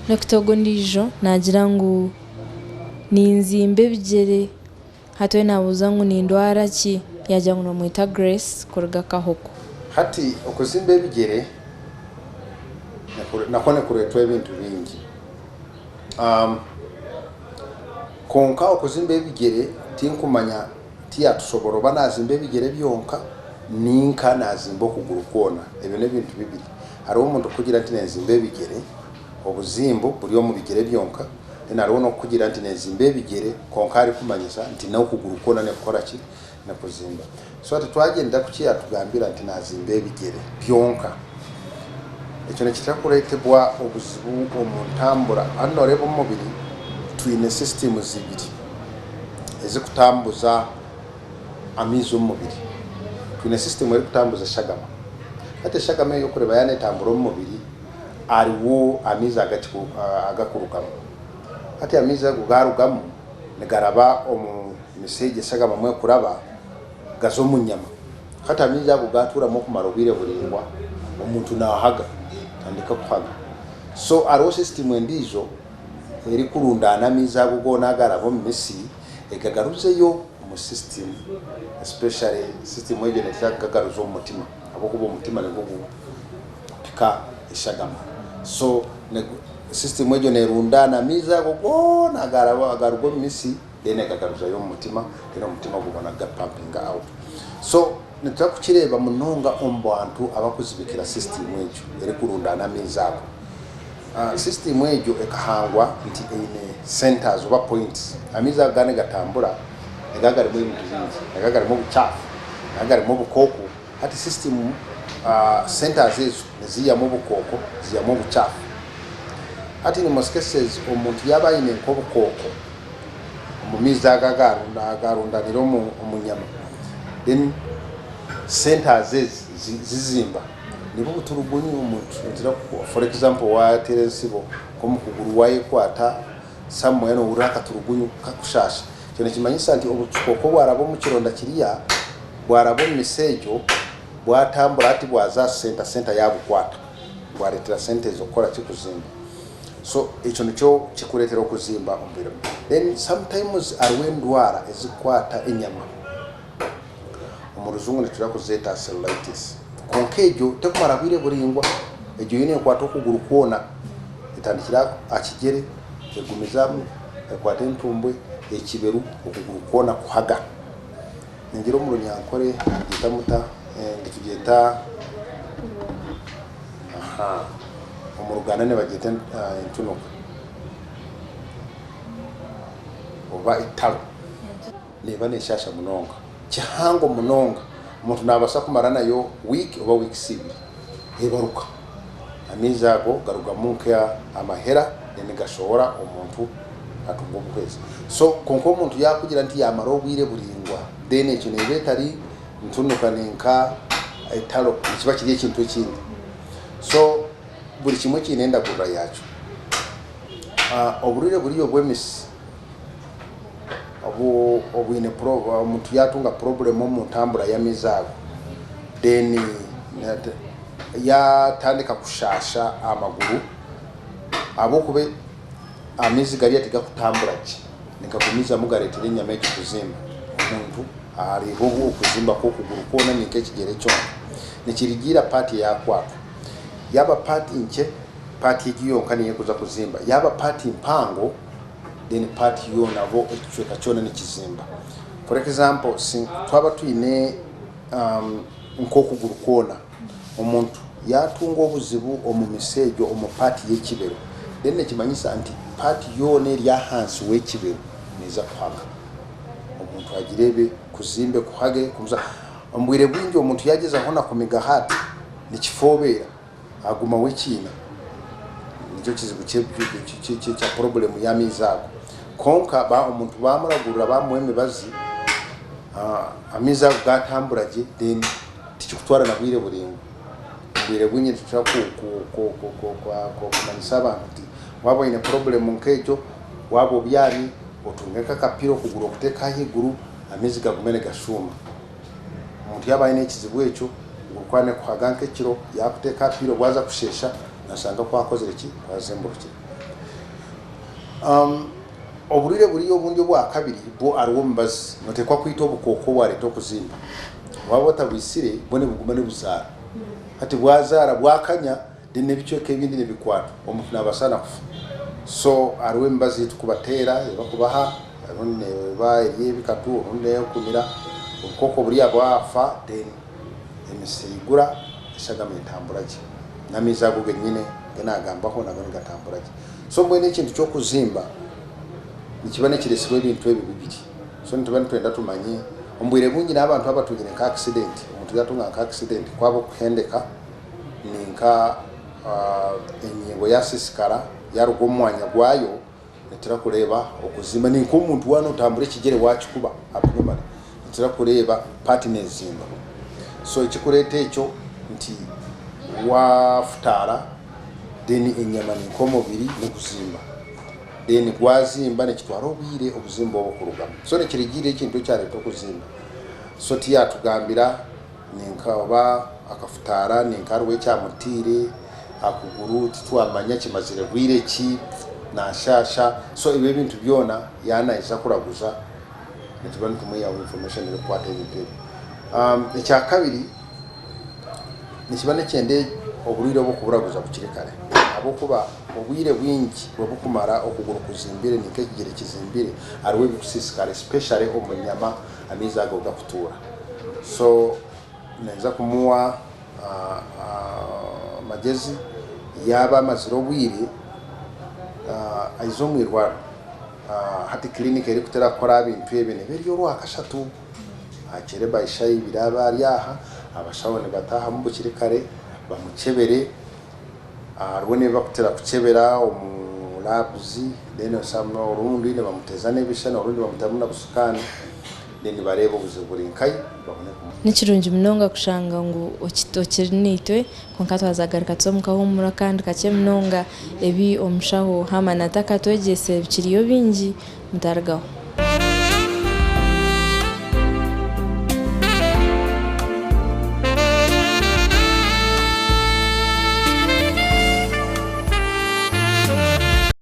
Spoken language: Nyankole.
N'okuta ogu ondiijo naagira ngu ninzimba ebigyere hati we naabuuza ngu nindwara ki yaagira ngu nibamweta Grace kuruga Kahoko. Hati okuzimba ebigyere nakwo nikureetwa ebintu bingi. Kwonka okuzimba ebigyere tinkumanya tiyatushobora oba nazimba ebigyere byonka ninka nazimba okuguru kwona. Ebyo n'ebintu bibiri. Hariho omuntu kukugira nti nenzimba ebigyere, obuzimbu buri omu bigyere byonka, then hariho n'okukugira nti nenzimba ebigyere kwonka arikumanyisa nti n'okuguru kwona nikukora ki? Nikuzimba. So hati twagyenda kuki yatugambira nti nazimba ebigyere byonka, ekyo nikitera kureetebwa obuzibu omu ntambura. Hati noreeba omu mubiri twine systems ibiri ezikutambuza amaizi omu mubiri. Twine system erikutambuza eshagama. Hati eshagama eyo orikureeba yaaba netambura omu mubiri, hariho amaizi agakurugamu. Hati amaizi ago garugamu nigaraba omu misi egyo eshagama ahu erikuraba gaza omu nyama. Hati amaizi ago gaatuuramu okumara obwire buraingwa, omuntu naahaga, atandika kuhaga. So hariho sisitimu endiijo erikurundaana amaizi ago goona agaraba omu misi egagaruzeyo omu sisitimu especially sisitimu egyo neekira kugagaruza omu mutima ahabw'okuba omutima nigwo gupika eshagama. So sisitimu egyo neerundaana amaizi ago goona agaraba agaruga omu misi then agagaruzayo omu mutima then omutima gubona kugapampinga out. So nituza kukireeba munonga omu bantu abakuzibikira sisitimu egyo erikurundaana amaizi ago. Sisitimu egyo ekahangwa nti eine centres oba points. Amaizi ago gaba nigatambura nigaba garimu ebintu bingi, nigaba garimu obucaafu, nigaba garimu obukooko. Hati sisitimu centres ezo niziihamu obukooko, ziihamu obucaafu. Hati in most cases omuntu yaaba aine nk'obukooko omu maizi ago agaarundanire omu nyama, then centres ezi zizimba. Nibwo buturugunyu omuntu nigira for example wateera ensibo nk'omu kuguru wayekwata somewhere nohurira akaturugunyu kakushaasha. Ekyo nikimanyisa nti obukooko bwaraba omu kironda kiriya bwaraba omu misi egyo bwatambura hati bwaza aha center, center yabukwata bwareetera center ezo kukora ki? Kuzimba. So ekyo nikyo kikureetera okuzimba omu bwire. Then sometimes hariho endwara ezikukwata enyama. Omu rujungu nitukira kuzeeta cellulitis. Kwonka egyo tekumara bwire buraingwa. Egyo yo neekwata okuguru kwona. Etandikira aha kigyere, egumizamu ekwata entumbwe, ekiberu, okuguru kwona kuhaga. Ningira omu Runyankore nimugyeta muta? Nitugyeta omu Ruganda nibagyeta entunuka oba eitaro. Neeba neshaasha munonga. Kihango munonga. Omuntu naabaasa kumara nayo wiiki oba wiikisi ibiri ebaruka. Amaizi ago garugamu nk'amahera then gashohora omuntu atunga obuhwezi. So kwonka omuntu yaakugira nti yaamara obwire buraingwa then ekyo neeba etari ntunuka ninka etaro nikiba kiri ekintu ekindi. So buri kimwe kiine endagurira yaakyo. Oburwaire buriya obw'emisi. Obu obwine omuntu yatunga problem omu ntambura y'amaizi ago then yatandika kushaasha amaguru ahabw'okuba amaizi gariya tigakutambura gye nigagumizamu gareetera enyama egyo kuzimba omuntu areeba okuzimba kw'okuguru kwona ninka ekigyere kyonka. Nikirigiira part eyakwatwa yaaba part nkye part egyo yonka niyo erikuza kuzimba yaaba part mpango then part yoona bo ekicweka kyona nikizimba. For example twaba twine nk'okuguru kwona, omuntu yatunga obuzibu omu misi egyo omu part y'ekibero then nikimanyisa nti part yoona eri ahansi w'ekibero neeza kuhaga. Omuntu agireebe kuzimbe kuhage, omu bwire bwingi omuntu yagyezaho na kumigaho ati nikifoobeera. Aguma wekiina nikyo kizibu kya problem y'amaizi ago. Kwonka omuntu bamuragurira bamuha emibazi, amaizi ago gatambura gye then tikikutwara na bwire buraingwa. Obwire bwingi nitukira kumanyisa abantu nti waaba oine problem nk'egyo, waaba obyami otunge nk'akapiira okuguru okuteeke ahaiguru amaizi gagume nigashuuma. Omuntu yaaba aine ekizibu ekyo, ngu ku arikuhaga nk'ekiro, yaakuteeka aha piiro bwaza kusheesha, naashanga ku akozire ki? Ku azimburukire. Oburwaire buriya obundi obwakabiri bwo hariho omubazi noteekwa kwita obukooko obwareeta okuzimba. Waaba otabwisire bwo nibuguma nibuzaara. Hati bwazaara bwakanya then n'ebicweka ebindi nibikwatwa omuntu nabaasa na kufa. So hariho emibazi ei tukubateera ei bakubaha orundi neeba eri ey'ebikatu orundi n'ey'okumira obukooko buriya bwafa then emisi eigura eshagama etambura gye. N'amaizi ago genyine agu naagambaho nago nigatambura gye. So mbwenu ekintu ky'okuzimba nikiba nikireetsirwe ebintu ebi bibiri. So nituba nitwenda tumanye omu bwire bwingi n'abantu abatungire nka accident, omuntu yaatunga nka accident kwaba okuhendeka ninka enyingo yaasiisikara yaaruga omu mwanya gwayo nitutera kureeba okuzimba. Ni nk'omuntu waaba nootambura ekigyere waakikuba abnormally, nitutera kureeba part neezimba. So ekirikureeta ekyo nti waafutaara then enyama ni nk'omubiri niguzimba. Then gwazimba nikitwara obwire obuzimba obwo kurugamu. So nikirugiirira ekintu ekyareeta okuzimba. So tiyaatugambira Ninka oba akafutaara, ninka hariho ekyamutiire aha kuguru titwamanya kimazire bwire ki, nashaasha. So ebyo ebintu byona yaaba naija kuraguza nituba nitumwihaho information erikukwata ebintu ebyo. Ekyakabiri, nikiba nikyenda oburwaire obu okuburaguza bukiri kare ahabw'okuba obwire bwingi obukumara okuguru kuzimbire ninka ekigyere kizimbire hariho ebikusiisikara especially omu nyama amaizi ago gakutuura. So ninza kumuwa amagyezi yaaba amazire obwire aize omu irwariro. Hati clinic erikutera kukora aha bintu ebi neeba eri orwakashatu akyere by shaaha ibiri abe ari aha, abashaho nibataahamu bukiri kare bamukyebere. Hariho n'ebi barikutera kukyebera omu labs then orundi nibamuteeza n'ebishushani orundi nibamutamu na busikaani then bareeba obuzibu buri nkahi babone kumu. Ni kirungi munonga kushanga ngu okiri naitwe, kwonka twaza kugaruka tuze omu kahuumuro akandi kakye munonga, ebi omushaho Herman atakatwegyeise bikiriyo bingi, mutarigaho.